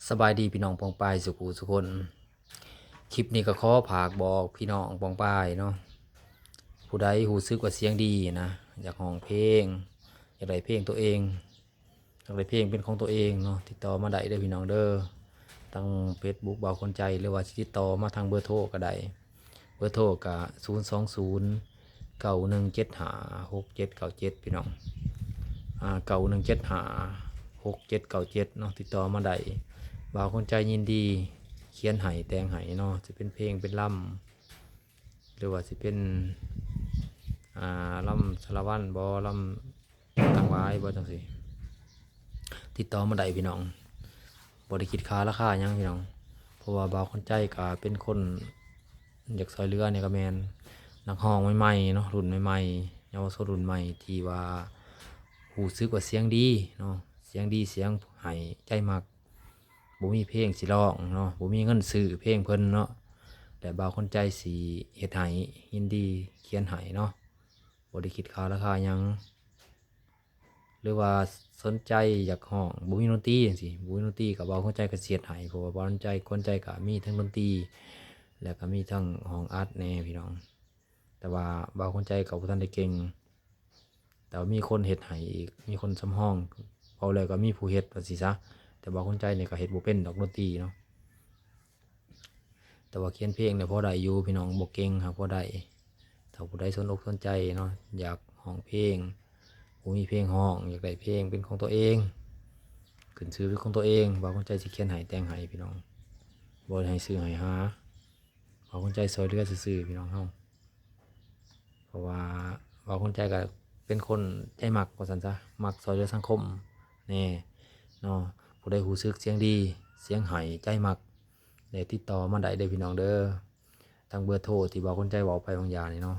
ສະບາຍດີພີ່ນ້ອງປ້ອງປາຍສູ່ຜູ້ສູ່ຄົນ. ຄລິບນີ້ກໍຂໍຝາກບອກພີ່ນ້ອງປ້ອງປາຍເນາະ, ຜູ້ໃດຮູ້ສຶກວ່າສຽງດີນະ, ຢາກຮ້ອງເພງ, ຢາກໄດ້ເພງຕົວເອງ, ຢາກໄດ້ເພງເປັນຂອງຕົວເອງເນາະ, ຕິດຕໍ່ມາໄດ້ເດີພີ່ນ້ອງເດີ, ທາງເຟສບຸກບ່າວຄົນໃຈ ຫຼືວ່າຊິຕິດຕໍ່ມາທາງເບີໂທກໍໄດ້. ເບີໂທກະ ສູນສອງສູນ ເກົ້າໜຶ່ງເຈັດຫ້າ ຫົກເຈັດເກົ້າເຈັດ ພີ່ນ້ອງ, ອ່າ ເກົ້າໜຶ່ງເຈັດຫ້າ ຫົກເຈັດເກົ້າເຈັດ ເນາະ, ຕິດຕໍ່ມາໄດ້. ບ່າວຄົນໃຈຍິນດີຂຽນໃຫ້ແຕ່ງໃຫ້ເນາະ, ຊິເປັນເພງເປັນລຳ ຫຼືວ່າຊິເປັນ ອ່າ ລຳສາລະວັນບໍ ລຳ ຕັ້ງວາຍບໍ່ ຈັ່ງຊີ້ ຕິດຕໍ່ມາໄດ້ພີ່ນ້ອງ, ບໍ່ໄດ້ຄິດຄ່າລາຄາຫຍັງພີ່ນ້ອງ, ເພາະວ່າບ່າວຄົນໃຈກໍເປັນຄົນຢາກຊ່ອຍເຫຼືອນີ້ກໍແມ່ນນັກຮ້ອງໃໝ່ໆເນາະ, ລຸ້ນໃໝ່ໆ ເຍົາວະຊົນລຸ້ນໃໝ່ທີ່ວ່າຮູ້ສຶກວ່າສຽງດີເນາະ, ສຽງດີ ສຽງໃຫ້ໃຈມັກ, ບໍ່ມີເພງຊິຮ້ອງເນາະ, ບໍ່ມີເງິນຊື້ເພງເພິ່ນເນາະ, ແລະ ບ່າວຄົນໃຈຊິເຮັດໃຫ້, ຍິນດີຂຽນໃຫ້ເນາະ, ບໍ່ໄດ້ຄິດຄ່າລາຄາຫຍັງ. ຫຼືວ່າສົນໃຈຢາກຮ້ອງ ບໍ່ມີດົນຕີຈັ່ງຊີ້, ບໍ່ມີດົນຕີກໍບ່າວຄົນໃຈກໍຊິເຮັດໃຫ້, ເພາະວ່າບ່າວຄົນໃຈ ຄົນໃຈກໍມີທັງດົນຕີ ແລ້ວກໍມີທັງຫ້ອງອັດແດ່ພີ່ນ້ອງ. ແຕ່ວ່າບ່າວຄົນໃຈກໍບໍ່ທັນໄດ້ເກັ່ງ, ແຕ່ວ່າມີຄົນເຮັດໃຫ້ອີກ, ມີຄົນສຳຮອງ, ເວົ້າແລ້ວກໍມີຜູ້ເຮັດວ່າຊີ້ຊະ, ແຕ່ບ່າວຄົນໃຈນີ້ກໍເຮັດບໍ່ເປັນດອກດົນຕີເນາະ. ແຕ່ວ່າຂຽນເພງນີ້ພໍໄດ້ຢູ່ພີ່ນ້ອງ, ບໍ່ເກັ່ງຫາກພໍໄດ້. ຖ້າຜູ້ໃດສົນອົກສົນໃຈເນາະ, ຢາກຮ້ອງເພງ, ບໍ່ມີເພງຮ້ອງ, ຢາກໄດ້ເພງເປັນຂອງຕົວເອງ, ຂຶ້ນຊື່ເປັນຂອງຕົວເອງ, ບ່າວຄົນໃຈຊິຂຽນໃຫ້ແຕ່ງໃຫ້ພີ່ນ້ອງ, ບໍ່ໄດ້ໃຫ້ຊື້ໃຫ້ຫາ, ບ່າວຄົນໃຈຊ່ອຍເຫຼືອຊື່ໆ ພີ່ນ້ອງເຮົາ. ເພາະວ່າບ່າວຄົນໃຈກໍເປັນຄົນໃຈມັກວ່າຊັ້ນຊະ, ມັກຊ່ອຍເຫຼືອສັງຄົມແດ່ເນາະ, ຜູ້ໃດຮູ້ສຶກສຽງດີ ສຽງໃຫ້ໃຈມັກ ແລະ ຕິດຕໍ່ມາໄດ້ເດີພີ່ນ້ອງເດີ, ທາງເບີໂທທີ່ບ່າວຄົນໃຈເວົ້າໄປບາງຢ່າງນີ້ເນາະ,